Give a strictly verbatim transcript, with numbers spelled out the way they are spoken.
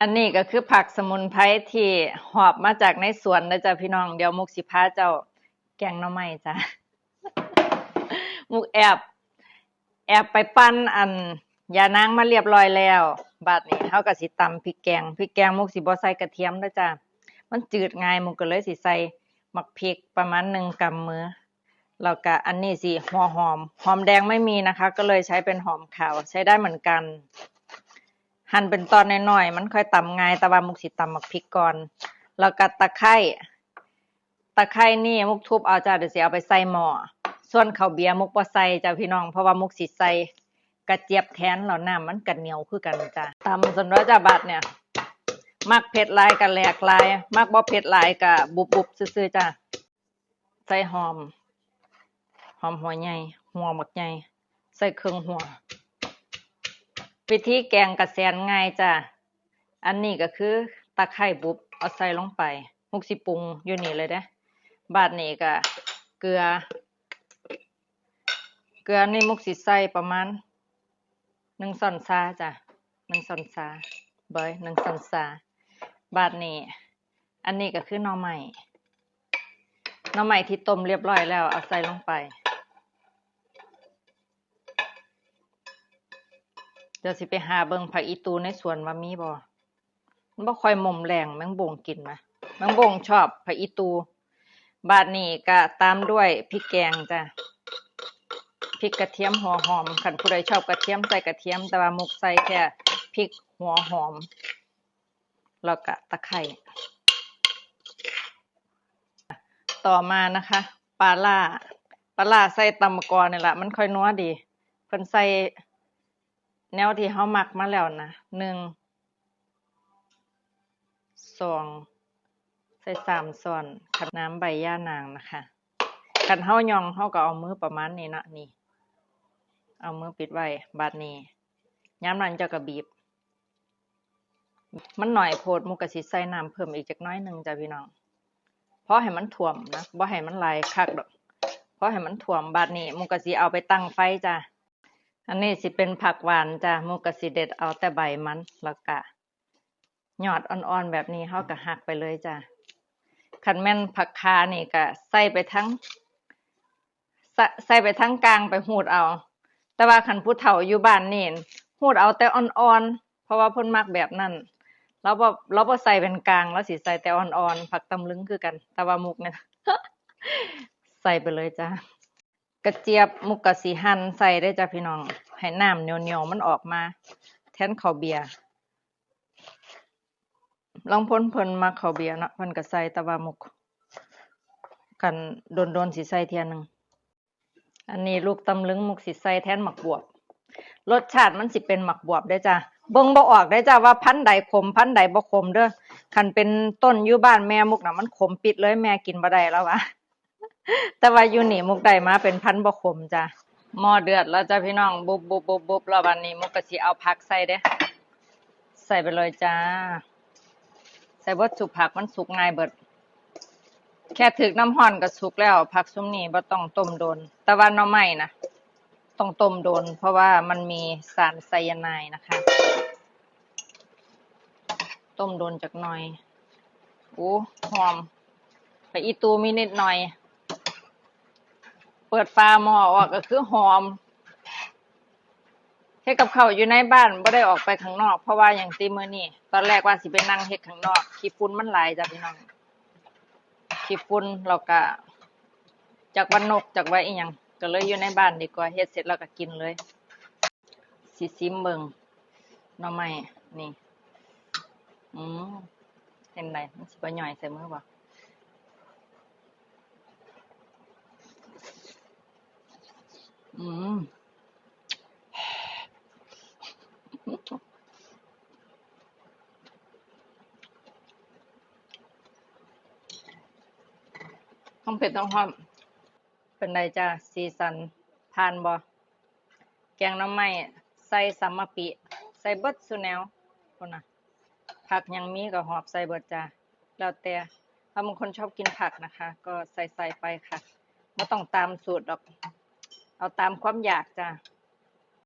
อันนี้ก็คือผักสมุนไพรที่หอบมาจากในสวนนะจ๊ะพี่น้อง เดี๋ยวมุกสิพาเจ้าแกงหน่อไม้จ้ะ มุกแอบ แอบไปปั่นอันยานางมาเรียบร้อยแล้ว บาดนี้เฮาก็สิตำพริกแกง พริกแกงมุกสิบ่ใส่กระเทียมนะจ๊ะ มันจืดง่าย มุกก็เลยสิใส่หมากพริกประมาณหนึ่งกำมือ แล้วก็อันนี้สิหัวหอม หอมแดงไม่มีนะคะ ก็เลยใช้เป็นหอมขาว ใช้ได้เหมือนกัน หั่นเป็นตอนน้อยๆ มันค่อยตำง่าย แต่ว่ามุกสิตำหมากพริกก่อน แล้วก็ตะไคร้ ตะไคร้นี่มุกทุบเอาจ้ะ เดี๋ยวสิเอาไปใส่หม้อ ส่วนข้าวเบียร์มุกบ่ใส่จ้ะพี่น้อง เพราะว่ามุกสิใส่กระเจี๊ยบแทน แล้วน้ำมันก็เหนียวคือกันจ้ะ ตำซั่นเด้อจ้ะบาดเนี่ย มักเผ็ดหลายก็แหลกหลาย มักบ่เผ็ดหลายก็บุบๆ ซื่อๆ จ้ะ ใส่หอม หอมหัวใหญ่ หัวบักใหญ่ ใส่เครื่องหัว วิธีแกงก็แสนง่ายจ้ะ อันนี้ก็คือตะไคร้บุบ เอาใส่ลงไป มุกสิปรุงอยู่นี่เลยเด้ บาดนี้ก็เกลือ เกลือนี่มุกสิใส่ประมาณหนึ่งช้อนชาจ้ะ หนึ่งช้อนชา บ่ หนึ่งช้อนชา บาดนี้ อันนี้ก็คือหน่อไม้ หน่อไม้ที่ต้มเรียบร้อยแล้ว เอาใส่ลงไป เดี๋ยวสิไปหาเบิ่งผักอีตูในสวนว่ามีบ่ มันบ่ค่อยหม่มแรง แมงบงกินนะ แมงบงชอบผักอีตู บาดนี้ก็ตามด้วยพริกแกงจ้ะ พริกกระเทียมหัวหอม คันผู้ใดชอบกระเทียมใส่กระเทียม แต่ว่ามุกใส่แค่พริกหัวหอม แล้วก็ตะไคร้ ต่อมานะคะ ปลาร้า ปลาร้าใส่ตำบักกอนี่ล่ะ มันค่อยนัวดี เพิ่นใส่แนวที่เฮามักมาแล้วนะ หนึ่ง สอง ใส่สามช้อน คันน้ำใบย่านางนะคะ คันเฮาหย่องเฮาก็เอามือประมาณนี้เนาะ นี่ เอามือปิดไว้ บาดนี้ ยามนั้นเจ้าก็บีบ มันน้อยโพด มุกก็สิใส่น้ำเพิ่มอีกจักหน่อยหนึ่งจ้ะพี่น้อง พอให้มันท่วมนะ บ่ให้มันหลายคักดอก พอให้มันท่วม บาดนี้มุกก็สิเอาไปตั้งไฟจ้ะ อันนี้สิเป็นผักหวานจ้ะ มุกก็สิเด็ดเอาแต่ใบมัน แล้วก็ยอดอ่อนๆแบบนี้ เฮาก็หักไปเลยจ้ะ คันแม่นผักข่านี่ก็ใส่ไปทั้ง ใส่ ใส่ไปทั้งกลางไปหูดเอา แต่ว่าคันผู้เฒ่าอยู่บ้านนี่ หูดเอาแต่อ่อนๆ เพราะว่าเพิ่นมักแบบนั้น ลาวบ่ ลาวบ่ใส่เป็นกลาง ลาวสิใส่แต่อ่อนๆ ผักตำลึงคือกัน แต่ว่ามุกเนี่ย ใส่ไปเลยจ้ะ กระเจี๊ยบมุกก็สิหั่นใส่เด้อจ้ะพี่น้อง ให้น้ำเหนียวๆมันออกมา แทนข้าวเบียร์ ลางคนเพิ่นมักข้าวเบียร์เนาะ เพิ่นก็ใส่ แต่ว่ามุก คันโดนๆสิใส่เทื่อหนึ่ง อันนี้ลูกตำลึง มุกสิใส่แทนหมากบวบ รสชาติมันสิเป็นหมากบวบเด้อจ้ะ เบิ่งบ่ออกเด้อจ้ะว่าพันธุ์ใดขม พันธุ์ใดบ่ขมเด้อ คันเป็นต้นอยู่บ้านแม่มุกน่ะ มันขมปิดเลย แม่กินบ่ได้แล้ววะ แต่ว่าอยู่นี่มุกได้มาเป็นพันธุ์บ่ขมจ้ะ หม้อเดือดแล้วจ้ะพี่น้อง บุบๆๆๆ แล้วบัดนี้มุกก็สิเอาผักใส่เด้ ใส่ไปเลยจ้า ใส่เบิดซุผัก มันสุกง่ายเบิด แค่ถืกน้ำร้อนก็สุกแล้ว ผักซุมนี้บ่ต้องต้มโดน แต่ว่าหน่อไม้นะ ต้องต้มโดน เพราะว่ามันมีสารไซยาไนด์นะคะ ต้มโดนจักหน่อย โอ้ หอม ผักอีตูมีนิดหน่อย เปิดฝาหม้อออกก็คือหอม เฮ็ดกับข้าวอยู่ในบ้าน บ่ได้ออกไปข้างนอก เพราะว่าหยังติ มื้อนี้ ตอนแรกว่าสิไปนั่งเฮ็ดข้างนอก ขี้ฝุ่นมันหลายจ้ะพี่น้อง ขี้ฝุ่น แล้วก็จักว่านก จักว่าอีหยัง ก็เลยอยู่ในบ้านดีกว่า เฮ็ดเสร็จแล้วก็กินเลย สิซิมเบิ่ง หน่อไม้นี่ อืม เป็นได มันสิบ่ย่อยใส่มือบ่ อืม ทั้งเผ็ดทั้งหอม เป็นไดจ้า สีสัน ผ่านบ่ แกงหน่อไม้ ใส่สำมะปิ ใส่เบิดซุแนว พุ้นน่ะ ผักหยังมีก็หอบใส่เบิดจ้า แล้วแต่ ถ้าบางคนชอบกินผักนะคะ ก็ใส่ๆไปค่ะ บ่ต้องตามสูตรดอก เอาตามความอยากจ้า